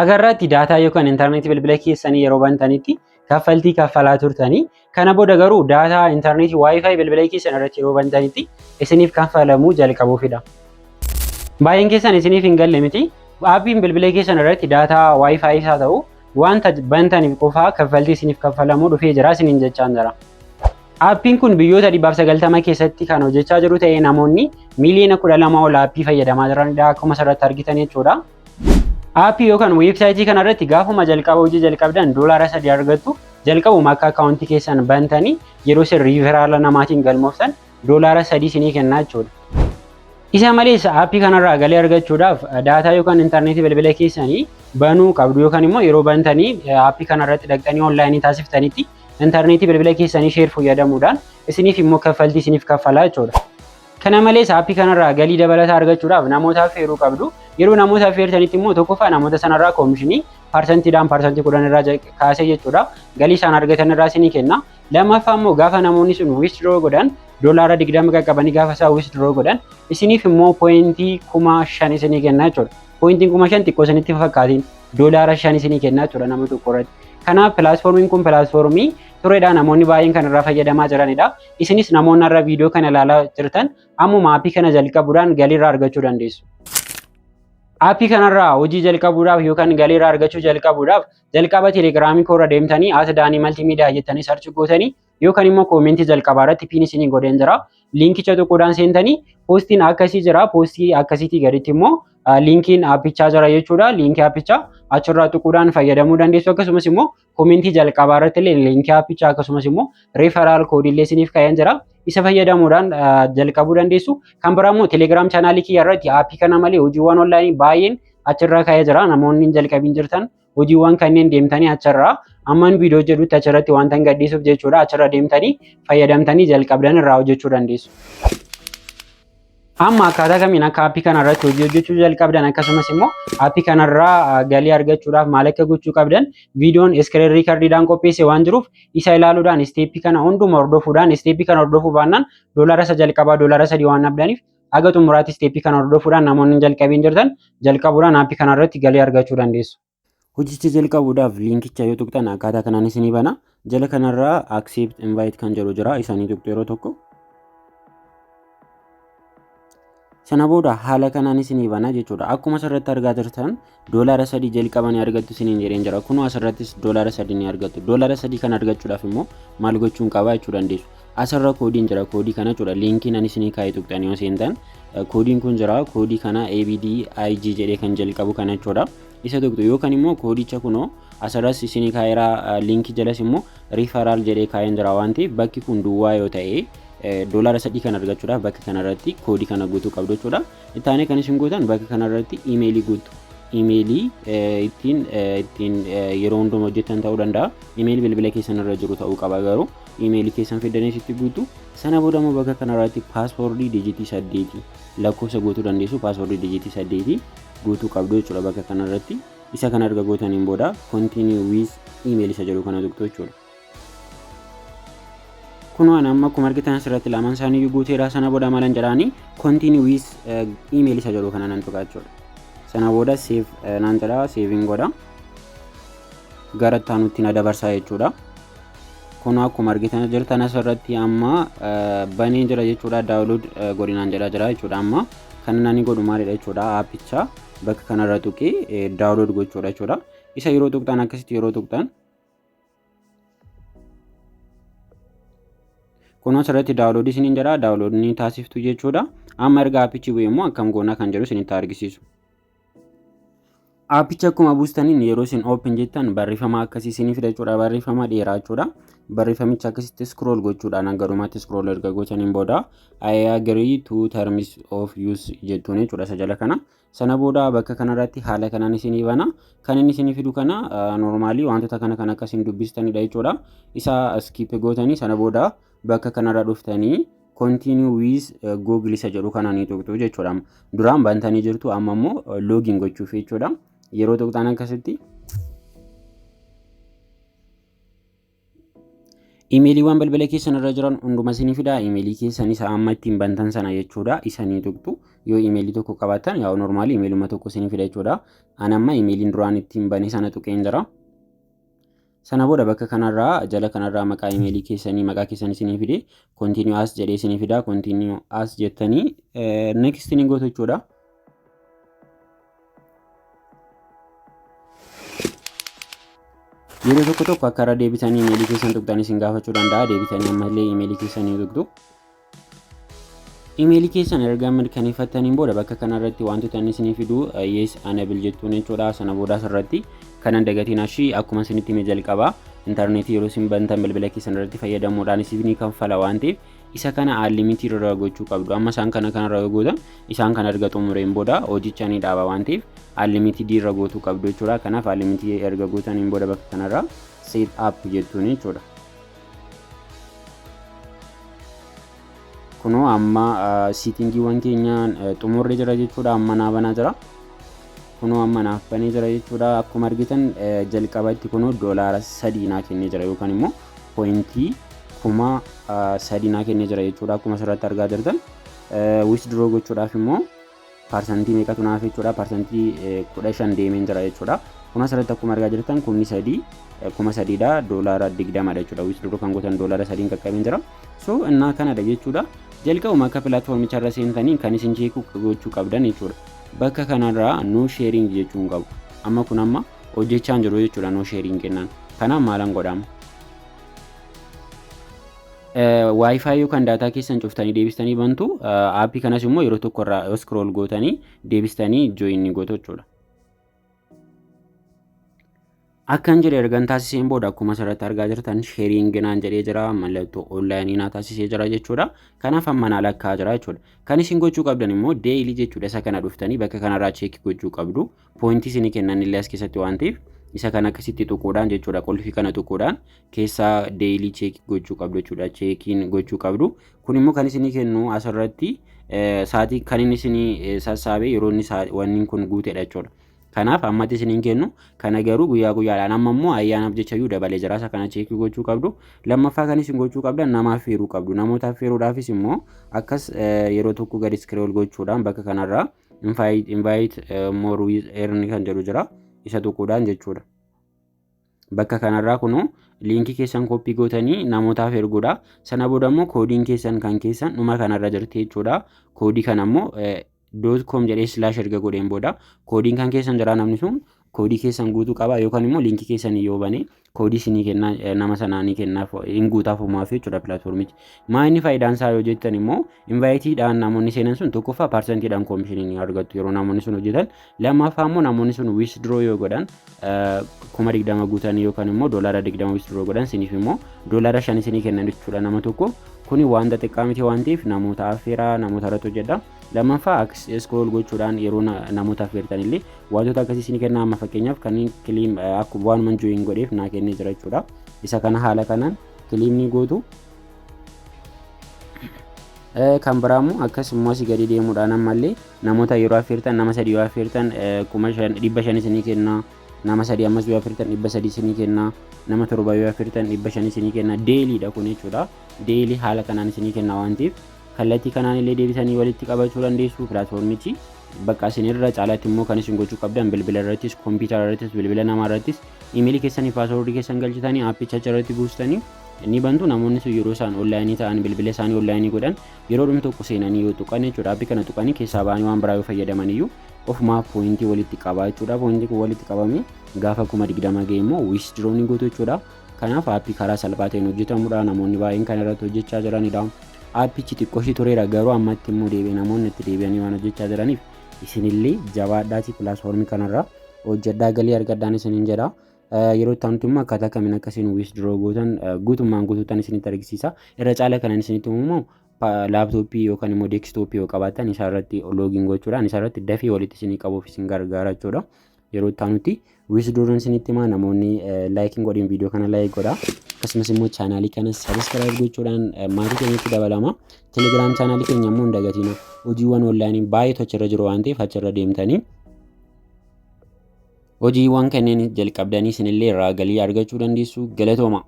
Haga irraatti daataa yookaan intarneetii bilbila keessanii yeroo bantanitti kaffaltii kaffalaa turtanii kana booda garuu daataa intarneetii WiFi bilbila keessan irratti yeroo bantanitti isiniif kaffalamuu jalqabuufidha. Baay'een keessan isiniif hin galle miti. Aappiin bilbila keessan irratti daataa WiFi isaa ta'u wanta bantaniif qofaa kaffaltii isiniif kaffalamuu dhufee jira isiniin jechaan jira. Aappiin kun biyyoota 190 keessatti kan hojjechaa jiru ta'ee namoonni miiliyoona 12 ol aappii fayyadamaa jiranidha akkuma asirratti argitan jechuudha. Aappii yookaan weebsaayitii kana irratti gaafuma jalqaba hojii jalqabdan $3 argattu. Jalqabuma akka akkaawuntii keessan bantanii yeroo isin riiferaala namaatiin galmooftan $3 isinii kenna jechuudha. Isa malees aappii kanarraa galii argachuudhaaf daataa yookaan intarneetii bilbila keessanii banuu qabdu yookaan immoo yeroo bantanii aappii kanarratti dhaqxanii onlaayinii taasiftanitti intarneetii bilbila keessanii sheer fayyadamuudhaan isiniif immoo kaffaltii isiniif kaffalaa jechuudha. Kana malees aappii kanarraa galii dabalataa argachuudhaaf namoota affeeruu qabdu. Yeroo namoota affeertanitti immoo tokkoffaa namoota sanarraa koomishinii parsantiidhaan parsantii 10 irraa kaasee jechuudha. Galii isaan argatan irraa isinii kenna. Lammaffaa immoo gaafa namoonni sun withdraw godhan $20 qaqqabanii gaafa isaan withdraw godhan isiniif immoo pooyintii 5,000 isinii kenna jechuudha. Pooyintiin 5,000 xiqqoo isinitti fakkaatiin $5 isinii kenna jechuudha nama tokko irratti. Kanaaf pilaatfoormiin kun pilaatfoormii turedha namoonni baay'een kan irraa fayyadamaa jiranidha. Isinis namoonni har'a viidiyoo kana ilaalaa jirtan ammuma aappii kana jalqabuudhaan galii irraa argachuu dandeessu. Aappii kanarraa hojii jalqabuudhaaf yookaan galii irraa argachuu jalqabuudhaaf jalqaba telegiraamii koorra deemtanii at daanii maltiimiidiyaa jettanii sarchi gootanii yookaan immoo koomentii jalqabaa irratti piin isinii godheen jira. Liinkicha tuquudhaan seentanii poostiin akkasii jira. Poostii akkasiitii gaditti immoo liinkiin aappichaa jira jechuudha. Liinkii aappichaa achirraa tuquudhaan fayyadamuu dandeessu. Akkasumas immoo komentii jalqabaa irratti illee liinkii aappichaa akkasumas immoo reeferaal koodii illee isiniif kaa'een jira. Isa fayyadamuudhaan jalqabuu dandeessu. Kan biraa immoo telegiraam chaanaalii kiyya irratti aappii kana malee hojiiwwan onlaayinii baay'een achirra kaa'ee jira. Namoonni hin jalqabiin jirtan hojiiwwan kanneen deemtanii achirraa amman viidiyoo jedhutti achirratti wanta hin gadhiisuuf jechuudha. Achirra deemtanii fayyadamtanii jalqabdan irraa hojjechuu dandeessu. Amma akkaataa kamiin akka aappii kana irratti hojii hojjechuu jalqabdan akkasumas immoo aappii kanarraa galii argachuudhaaf maal akka gochuu qabdan viidiyoon iskiriin riikardiidhaan qopheesse waan jiruuf isa ilaaluudhaan isteeppii kana hunduma hordofuudhaan isteeppii kana hordofuu baannaan doolaara isa jalqabaa $3 waan dhabdaniif haga xumuraatti isteeppii kana hordofuudhaan namoonni hin jalqabiin jirtan jalqabuudhaan aappii kana irratti galii argachuu dandeessu. Hojicha jalqabuudhaaf liinkicha yoo tuqxan akkaataa kanaan isinii bana. Jala kanarraa accept invite kan jedhu jira. Isanii tuqxu yeroo tokko. Sana booda haala kanaan isinii bana jechuudha. Akkuma asirratti argaa jirtan $3 jalqaba ni argattu isiniin jedheen jira. Kunoo asirrattis $3 ni argattu. $3 kana argachuudhaaf immoo maal gochuun qaba jechuu dandeessu. Asirra koodiin jira. Koodii kana jechuudha. Liinkiin ani isinii kaa'ee tuqxanii yoo seentan koodiin kun jira. Koodii kana ABDIG jedhee kan jalqabu kana jechuudha. Isa tuqxu yookaan immoo koodicha kunoo asirras isinii kaa'eera liinkii jalas immoo riifaraal jedhee kaa'een jira waan ta'eef bakki kun duwwaa yoo ta'e $3 kan argachuudhaaf bakka kanarratti koodii kana guutuu qabdu jechuudha. Itti aanee kan isin gootan bakka kanarratti iimeelii guutu. Iimeelii ittiin ittiin yeroo hundumaa hojjettan ta'uu danda'a. Iimeelii bilbila keessan irra jiru ta'uu qaba garuu iimeelii keessan fiddanii sitti guutu. Sana booda immoo bakka kanarratti paaswoordii dijitii 8 lakkoofsa guutuu dandeessu paaswoordii dijitii 8 guutuu qabdu jechuudha bakka kanarratti. Isa kana erga gootaniin booda continue with email isa jedhu kana tuqxu jechuudha. Kunoo ani amma akkuma argitan asirratti lamaan isaaniiyyuu guuteera sana booda maalan jedhaani continue with email isa jedhu kana nan tuqa jechuudha. Sana booda save naan jedha saving godha. Gara itti aanutti na dabarsaa jechuudha. Kunoo akkuma argitan jirtan asirratti amma banee jira jechuudha download godhinaan jedhaa jira jechuudha amma kan inni godhu maalidha jechuudha aappicha bakka kanarra tuqee download gochuudha jechuudha. Isa yeroo tuqxan akkasitti yeroo tuqxan kunoo asirratti download isiniin jedha download ni taasiftu jechuudha. Amma erga aappichi bu'e immoo akkam goona kan jedhu isinitti argisiisu. Aappicha akkuma buustaniin yeroo isin open jettan barreeffama akkasii isinii fida jechuudha. Barreeffama dheeraa jechuudha. Barreeffamicha akkasitti scroll gochuudhaan hanga dhumaatti scroll erga gootaniin booda I agree to terms of use jettuun jechuudha isa jala kana. Sana booda bakka kanarratti haala kanaan isinii bana. Kan inni isinii fidu kana normaalii wantoota kana kan akkasiin dubbistanidha jechuudha. Isa skip gootanii sana booda bakka kanarra dhuftanii continue with Google isa jedhu kana ni tuqxu jechuudha. Duraan bantanii jirtu amma immoo login gochuuf jechuudha. Yeroo tuqxan akkasitti Imeeliiwwan bilbila keessan irra jiran hunduma isinii fida. Imeelii keessan isa amma ittiin bantan sana jechuudha. Isanii tuqxu. Yoo imeelii tokko qabaattan yaa normal imeeluma tokko isinii fida jechuudha. Ani amma imeeliin duraan ittiin bane sana tuqeen jira. Sana booda bakka kanarraa, jala kanarraa, maqaa imeelii keessanii, maqaa keessan isinii fide, continue as jedhee isinii fida. Continue as jettanii next ni gootu jechuudha. Yeroo tokko tokko akka irra deebitanii imeelii keessan tuqxan isin gaafachuu danda'a. Deebitanii ammallee imeelii keessanii tuqxu. Imeelii keessan erga mirkaneeffattaniin booda bakka kanarratti wantoota inni isinii fidu yes, enable jettuun jechuudha. Sana booda asirratti kanan dagatiin ashii akkuma isinitti hime jalqaba. Intarneetii yeroo isin bantan bilbila keessan irratti fayyadamuudhaan isinii kanfala waan ta'eef, isa kana unlimited irra gochuu qabdu. Amma isaan kana kanarra yoo gootan, isaan kana erga xumureen booda hojicha ni dhaaba waan ta'eef, unlimited irra gootuu qabdu jechuudha. Kanaaf unlimited erga gootaniin booda bakka kanarra set up jettuun jechuudha. Kunoo amma settingiiwwan keenyaan xumurri jira jechuudha. Amma naa banaa jira. Kunoo amma naaf banee jira jechuudha. Akkuma argitan jalqabatti kunoo $3 naa kennee jira, yookaan immoo pointii 3,000 naa kennee jira jechuudha. Akkuma asirratti argaa jirtan, withdraw gochuudhaaf immoo parsantii meeqatu naaf jechuudha? 15% deemeen jira jechuudha. Kun asirratti akkuma argaa jirtan 3,000 3,000dha, $20dha jechuudha. Withdraw kan gootan $3n qaqqabeen jira. So innaa kanadha jechuudha. Jalqabuma akka pilaatfoormicha irra seentanii kan isin check gochuu qabdan jechuudha. Bakka kanarraa no sharing jechuun qabu. Amma kun amma hojjechaa hin jiru jechuudha no sharing kennaan. Kanaaf maalan godhama? WiFi yookaan daataa keessan cuftanii deebistanii bantu. Aappii kanas immoo yeroo tokko irraa scroll gootanii deebistanii join ni gootu jechuudha. Akkan jedhe ergan taasiseen booda, akkuma asirratti argaa jirtan, sharing naan jedhee jira, mallattoo onlaayinii naa taasisee jira jechuudha. Kanaaf amma naa lakkaa jira jechuudha. Kan isin gochuu qabdan immoo daily jechuudha, isa kana dhuftanii bakka kanarraa check gochuu qabdu. Pointii isinii kennan illee as keessatti waan ta'eef, isa kana akkasitti tuquudhaan jechuudha, qulfii kana tuquudhaan keessaa daily check gochuu qabdu jechuudha. Checkiin gochuu qabdu. Kun immoo kan isinii kennu asirratti sa'aatii kan inni isinii sassaabee yeroo inni wanni kun guutedha jechuudha. Kanaaf ammatti isiniin kennu kana garuu guyyaa guyyaadhaan, amma immoo ayyaanaaf jecha iyyuu dabalee jira, isa kana check gochuu qabdu. Lammaffaa kan isin gochuu qabdan, namaaf feeruu qabdu. Namootaaf feeruudhaafis immoo akkas yeroo tokko gadi scroll gochuudhaan bakka kanarraa invite more with earn kan jedhu jira, isa tuquudhaan jechuudha. Bakka kanarraa kunuu liinkii keessan copy gootanii namootaaf erguudha. Sana booda immoo koodiin keessan kan keessan dhuma kanarra jirti jechuudha. Koodii kana immoo .com jedhee slash erga godheen booda koodiin kan keessan jira, namni sun koodii keessan guutuu qaba, yookaan immoo liinkii keessan yoo bane koodii isinii kennaa, nama sanaa ni kennaaf, hin guutaaf homaaf jechuudha pilaatfoormichi. Maa inni faayidaan isaa yoo jettan immoo, inviteiidhaan namoonni seenan sun tokkoffaa parsantiidhaan koomishinii ni argattu yeroo namoonni sun hojjetan, lammaffaa immoo namoonni sun withdraw yoo godhan, 20,000 guutanii yookaan immoo $20 withdraw godhan, siniif immoo $5 isinii kennan jechuudha nama tokko. Kuni wanta xiqqaa miti waan ta'eef, namoota affeeraa, namoota irratti hojjedha. Lammaffaa scroll gochuudhaan yeroo namoota affeertan illee wantoota akkasii isinii kenna. Amma fakkeenyaaf kanneen claim akkuma waanuma join godheef naa kennee jira jechuudha. Isa kana haala kanaan claim ni gootu. Kan biraa immoo akkasuma asii gadi deemuudhaan ammallee namoota yeroo affeertan, nama sadii yoo affeertan 5,500 isinii kenna. Nama sadii ammas yoo affeertan 300 isinii kenna. Nama torba yoo affeertan 500 isinii kenna. Dailydha kun jechuudha. Daily haala kanaan isinii kenna waan ta'eef, kallattii kanaan illee deebisanii walitti qabachuu dandeessu pilaatfoormichi. Bakka isin irra caalaatti immoo kan isin gochuu qabdan, bilbila irrattis, kompiitara irrattis, bilbila namaa irrattis imeelii keessanii paaswoordii keessan galchitanii aappicha achirratti buustanii ni bantu. Namoonni sun yeroo isaan onlaayinii ta'an, bilbila isaanii onlaayinii godhan, yeroo dhum tokko seenanii yoo tuqan jechuudha, aappii kana tuqanii keessaa ba'anii waan biraa yoo fayyadaman iyyuu ofumaa pointii walitti qabaa jechuudha. Pointii kun walitti qabamee gaafa 20,000 ga'e immoo withdraw ni gootu jechuudha. Kanaaf aappii karaa salphaa ta'een hojjetamudha. Namoonni baay'een kan irratti hojjechaa jiranidha. Aappichi xiqqoo ishii tureera, garuu ammatti immoo deebi'ee namoonni itti deebi'anii waan hojjechaa jiraniif, isinillee jabaadhaatii pilaatfoormii kanarraa hojjedhaa, galii argadhaan isiniin jedha. Yeroo itti aanutti immoo akkaataa kamiin akkasiin withdraw gootan guutummaan guutuutan isinitti argisiisa. Irra caala kanan isinitti himu immoo, laaptooppii yookaan immoo deekstooppii yoo qabaattan, isa irratti login gochuudhaan isa irratti dafee walitti isinii qabuuf isin gargaara jechuudha. Yeroo itti aanutti withdrawn isinitti himaa. Namoonni likeiin godhin viidiyoo kana like godha. Akkasumas immoo chaanaalii kana subscribe gochuudhaan maatii keenyatti dabalama. Telegiraam chaanaalii keenya immoo hin dagatina. Hojiiwwan onlaayinii baay'eetu achirra jiru waan ta'eef, achirra deemtanii hojiiwwan kanneen jalqabdanii isinillee irraa galii argachuu dandeessu. Galatooma.